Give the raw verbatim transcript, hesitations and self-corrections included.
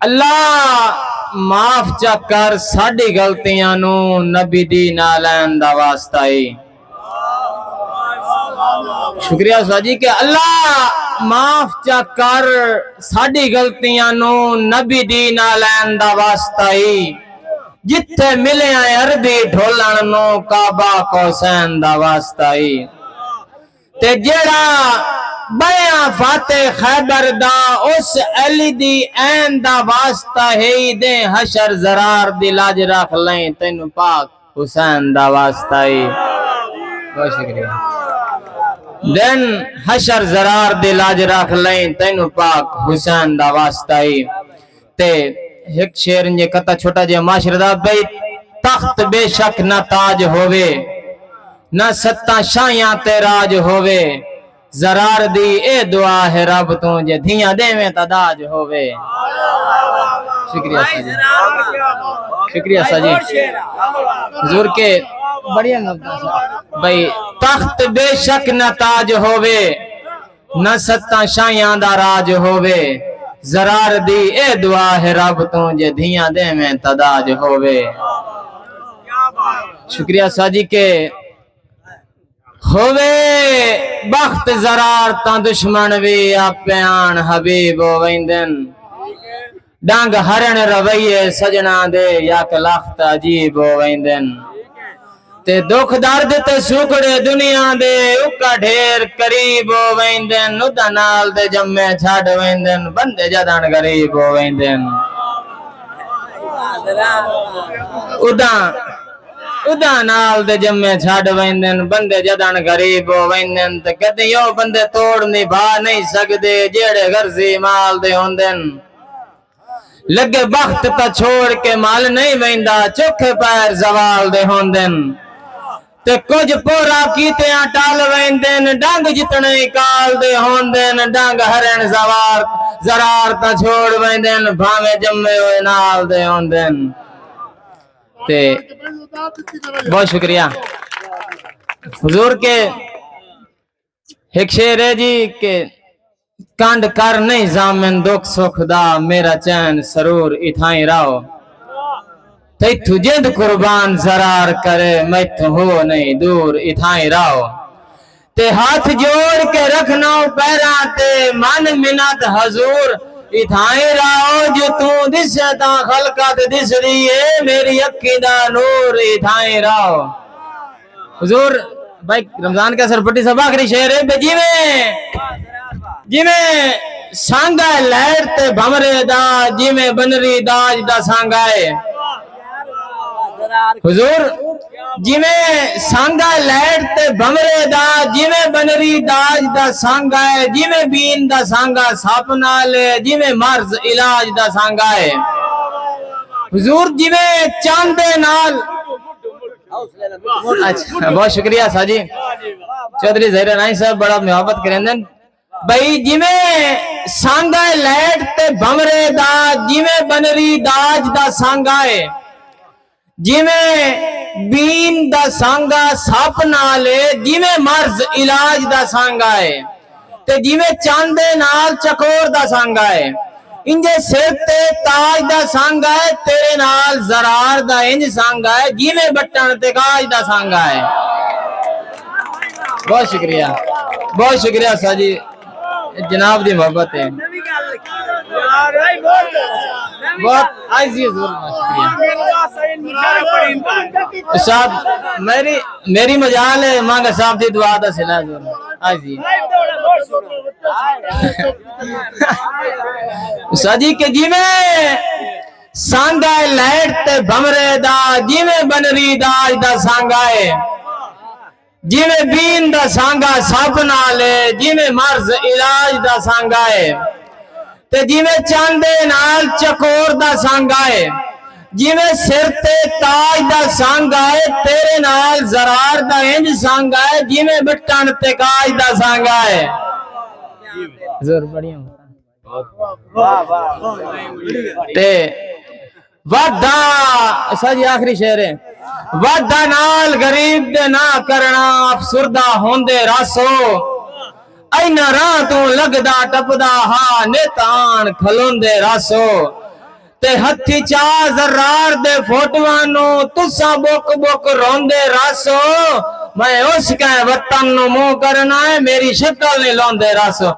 اللہ معاف چا کر ساݙی غلطیاں نوں، نبی دی نعلین دا واسطہ ای۔ شکریہ سا جی کہ اللہ معاف چا کر ساݙی غلطیاں نوں، نبی دی نعلین دا واسطہ ای۔ جتھے ملیاں عربی ڈھولݨ نوں، قاب قوسین دا واسطہ ای۔ تے جیڑھا بݨیا فاتح خیبر دا، اس علی دی عین دا واسطہ ہئی۔ دیں حشر ضرار دی لاج رکھ لئیں، تینوں پاک حسین دا واسطہ ہئی۔ بہت شکریہ۔ دیں حشر ضرار دی لاج رکھ لئیں، تینوں پاک حسین دا واسطہ ہئی۔ تے ہک شعر انجے قطعہ چھوٹا جیہا معاشرے دا، بھئی تخت بے شک نہ تاج ہووے، نہ ستاں شاہیاں تے راج ہووے، ضرار دی اے دعا ہے رب توں، جے دھیاں ݙیویں تاں داج ہووے۔ شکریہ سا جی، شکریہ سا جی۔ حضور کے بڑھیا لفظ ہے۔ بھئی تخت بے شک نہ تاج ہووے، نہ ستاں شاہیاں دا راج ہووے، ضرار دی اے دعا ہے رب توں، جے دھیاں ݙیویں تاں داج ہووے۔ شکریہ سا جی کہ ہووے بخت ضرار تاں دشمن وی آپے آن حبیب ہو ویندن۔ ڈنگ ہرن رویے سجناں دے یک لخت عجیب ہو ویندن۔ تے دکھ درد تے سوکھڑے دنیا دے اکا ڈھیر قریب ہو ویندن۔ ادا نال دے جمے چھڈ ویندن، بندے جدن غریب ہو ویندن۔ ادا، ادا نال دے جمے چھڈ ویندن، بندے جدن غریب ہو ویندن۔ تے کدی او بندے توڑ نبھا نہیں سگدے، جیڑھے غرضی مال دے ہوندن۔ لڳے بخت تاں چھوڑ کے مل نئیں ویندا، چوکھے پیر زوال دے ہوندن۔ تے کجھ پورا کیتیاں ٹل ویندن، ڈنگ جتنے کال دے ہوندن۔ ڈنگ ہرن زوار، ضرار تاں چھوڑ ویندن، بھانویں جمے ہوئے نال دے ہوندن۔ تے بہت شکریہ حضور کے۔ ہک شعر ہے جی کہ کنڈ کر نہیں ضامن دکھ سکھ دا، میرا چین سرور اتھائیں راہو۔ تیتھوں جند قربان ضرار کرے، میتھوں ہو نہیں دور اتھائیں راہو۔ تے ہتھ جوڑ کے رکھنا پیراں تے، من منت حضور اتھائیں راہو۔ جو توں دسے تاں خلقت دسدی اے، میری اکھیں دا نور اتھائیں راہو۔ حضور بھائی رمضان کا سر پٹی صاحب آخری شعر ہے بے جیویں، جیویں سانگا ہے لائٹ تے بھمرے دا، جیویں بنری داج دا سانگا ہے۔ حضور جیویں سانگا ہے لائٹ تے بھمرے دا، جیویں بنری داج دا سانگا ہے، جیویں بین دا سانگا سپ نال ہے، جیویں مرض علاج دا سانگا ہے۔ حضور جیویں چاندے نال اچھا، بہت شکریہ سا جی۔ چوہدری ظہیر نائی صاحب بڑا محبت کریندن۔ بھئی جیویں سانگا ہے لائٹ تے بھنورے دا، جیویں بنری داج دا سانگا ہے، جیویں بین دا سانگا سپ نال ہے، جیویں مرض علاج دا سانگا ہے۔ تے جیویں چن دے نال چکور دا سانگا ہے، انجے سر تے تاج دا سانگا ہے، تیرے نال زرار دا انج سانگا ہے، جیویں بٹن تے کاج دا سانگا ہے۔ بہت شکریہ، بہت شکریہ سا جی، جناب دی محبت ہے۔ بہت عاجزی حضور، بہت شکریہ۔ صاحب، میری، میری مجال ہے، مانگا صاحب دی دعا دا صلہ حضور۔ ہاں جی۔ سا جی کہ جیویں سانگا ہے لائٹ تے بھنورے دا، جیویں بنری داج دا سانگا ہے، جیویں بین دا سانگا سب نال ہے، جیویں مرض علاج دا سانگا ہے، تے جیویں چن دے نال چکور دا سانگا ہے، جیویں سر تے تاج دا سانگا ہے، تیرے نال زرار دا انج سانگا ہے، جیویں بٹن تے کاج دا سانگا ہے۔ زور بڑھیا۔ تے وعدہ، سا جی آخری شعر ہے۔ وعدہ نال غریب دے نہ کرنا، افسردہ ہوندے راسو۔ اینا راہ توں لگدا ٹپدا ہا، نت آن کھلوندے راسو۔ تے ہتھی چا زرار دے فوٹواں نو تساں بک بک روندے راسو۔ میں اس کہیں وطن نو منہ کرنا ہے، میری شکل نہیں لوندے راسو۔